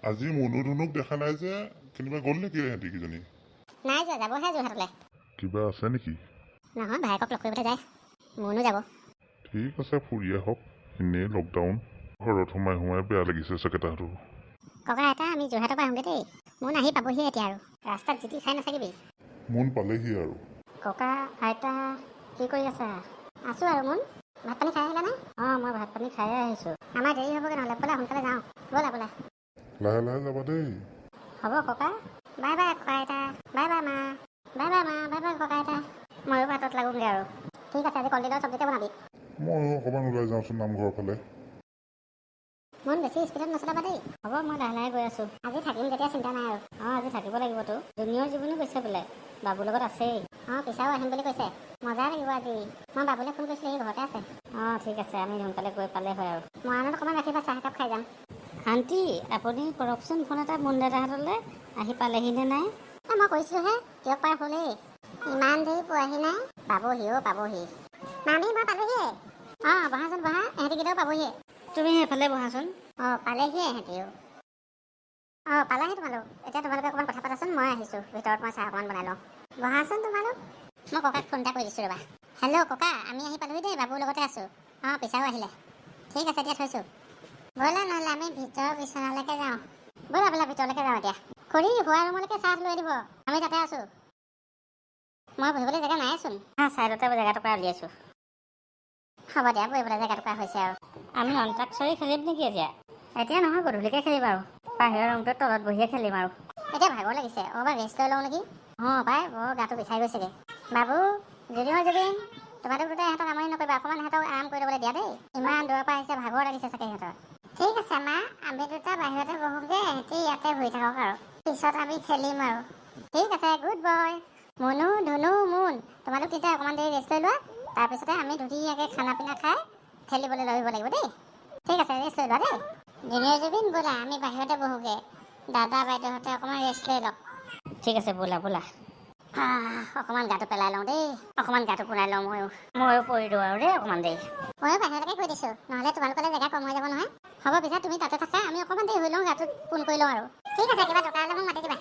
আজি মুনু ধুনুক দেখা নাই যে, কেনিবা গ'ল নেকি সিহঁতি কেইজনী? নাই যোৱা, যাবহে যোৰহাটলৈ। কিবা আছে নেকি? নহয়, ভায়েকক লগ কৰিবলৈ যায়। মুনো যাব। ঠিক আছে, ফুৰি আহক। এনেই লকডাউন, ঘৰত সোমাই সোমাই বেয়া লাগিছে চাগে তাহাঁতৰ। ককা আইতা, আমি যোৰহাটৰ পৰা আহোঁগৈ দেই। মুন আহি পাবহিয়ে এতিয়া আৰু। ৰাস্তাত যি টি খাই নাথাকিবি। মুন পালেহি আৰু। ককা আইতা, কি কৰি আছা? আছোঁ আৰু। মুন, ভাত পানী খাই আহিলানে? অঁ, মই ভাত পানী খায়ে আহিছোঁ। আমাৰ দেৰি হ'বগৈ নহ'লে। ব'লা, সোনকালে যাওঁ। ব'লা ব'লা। লাহে লাহে যাবা দেই। হ'ব ককা। বাই বাই ককা আইতা, বাই বাই মা, বাই বাই মা, বাই বাই ককা আইতা। ময়ো ভাতত লাগোঁগৈ আৰু। ঠিক আছে, আজি কলডিলৰ চব্জিকে বনাবি। ময়ো অকণমান ওলাই যাওঁচোন নামঘৰৰ ফালে। মুন, বেছি স্পীডত নচলাবা দেই। হ'ব, মই লাহে লাহে গৈ আছোঁ। আজি থাকিম যেতিয়া চিন্তা নাই আৰু। অঁ, আজি থাকিব লাগিবতো। জুনিয়ৰ জীৱনো গৈছে বোলে, বাবুৰ লগত আছেই। অঁ, পিছাও আহিম বুলি কৈছে। মজা লাগিব আজি। মই বাবুলৈ ফোন কৰিছিলোঁ, সি ঘৰতে আছে। অঁ, ঠিক আছে, আমি সোনকালে গৈ পালে হয় আৰু। মৰাণত অকণমান ৰাখিবা, চাহ একাপ খাই যাম। আণ্টি, আপুনি কৰকচোন ফোন এটা মুন দাদাহঁতলৈ, আহি পালেহি নে নাই? এ, মই কৈছিলোঁহে, কিয় পাৰ হ'লেই, ইমান দেৰি পোৱাহি নাই। পাবহি অ', পাবহি। মামী, মই পালোহিয়ে। অঁ, বহাচোন বহা। এহেঁতিকেইটাও পাবহিয়ে। তুমি সেইফালে বহাচোন। অঁ, পালেহিয়ে এহেঁতিও। অঁ, পালাহি তোমালোক। এতিয়া তোমালোকে অকণমান কথা পাতাচোন, মই আহিছোঁ। ভিতৰত মই চাহ অকণমান বনাই লওঁ। বহাচোন তোমালোক। মই ককাক ফোন এটা কৰি দিছোঁ ৰ'বা। হেল্ল' ককা, আমি আহি পালোহি দেই, বাবুৰ লগতে আছোঁ। অঁ, পিছাও আহিলে। ঠিক আছে, এতিয়া থৈছোঁ। ব'লা নহ'লে আমি ভিতৰৰ বিচনালৈকে যাওঁ। ব'লা ব'লা, ভিতৰলৈকে যাওঁ এতিয়া। খুৰী, শোৱা ৰুমলৈকে চাহ লৈ দিব, আমি তাতে আছোঁ। মই বহিবলৈ জেগা নাইচোন। হা, ছাইডতে জেগা টুকুৰা উলিয়াইছোঁ। হ'ব দিয়া, বহিবলৈ জেগা টুকুৰা হৈছে আৰু। আমি অন্তাক্ষৰী খেলিম নেকি এতিয়া? এতিয়া নহয়, গধূলিকে খেলিম আৰু। বাহিৰৰ ৰুমটোত তলত বহিয়ে খেলিম আৰু। এতিয়া ভাগৰ লাগিছে, অকণমান ৰেষ্ট লৈ লওঁ নেকি? অঁ পাই, বৰ গাটো বিষাই গৈছেগৈ। বাবু, জুনিয়ৰ জুবিন, তোমালোক দুটাই ইহঁতক আমনি নকৰিবা। অকণমান ইহঁতক আৰাম কৰি ল'বলৈ দিয়া দেই। ইমান দূৰৰ পৰা আহিছে, ভাগৰ লাগিছে চাগে সিহঁতৰ। ঠিক আছে মা, আমি দুটা বাহিৰতে বহোগৈ, ইহঁতি ইয়াতে বহি থাকক আৰু। পিছত আমি খেলিম আৰু। ঠিক আছে, গুড বয়। মুনু, ধুনু, মুন, তোমালোক তেতিয়া অকণমান দেৰি ৰেষ্ট লৈ লোৱা। তাৰপিছতে আমি ধুনীয়াকৈ খানা পিনা খাই খেলিবলৈ ধৰিব লাগিব দেই। ঠিক আছে, ৰেষ্ট লৈ লোৱা দেই। জুনিয়ৰ জুবিন, ব'লা, আমি বাহিৰতে বহোগৈ। দাদা বাইদেউহঁতে অকণমান ৰেষ্ট লৈ লওক। ঠিক আছে, ব'লা ব'লা। অকণমান গাটো পেলাই লওঁ দেই। অকণমান গাটো পোনাই লওঁ ময়ো। ময়ো পৰি দিওঁ আৰু দেই অকণমান দেৰি। ময়ো বাহিৰলৈকে গৈ দিছোঁ, নহ'লে তোমালোকলৈ জেগা কম হৈ যাব নহয়। হ'ব পিছে, তুমি তাতে থাকা, আমি অকণমান দেৰি হৈ লওঁ, গাটো পোন কৰি লওঁ আৰু। ঠিক আছে, কিবা দৰকাৰ হ'লে মোক মাতি দিবা।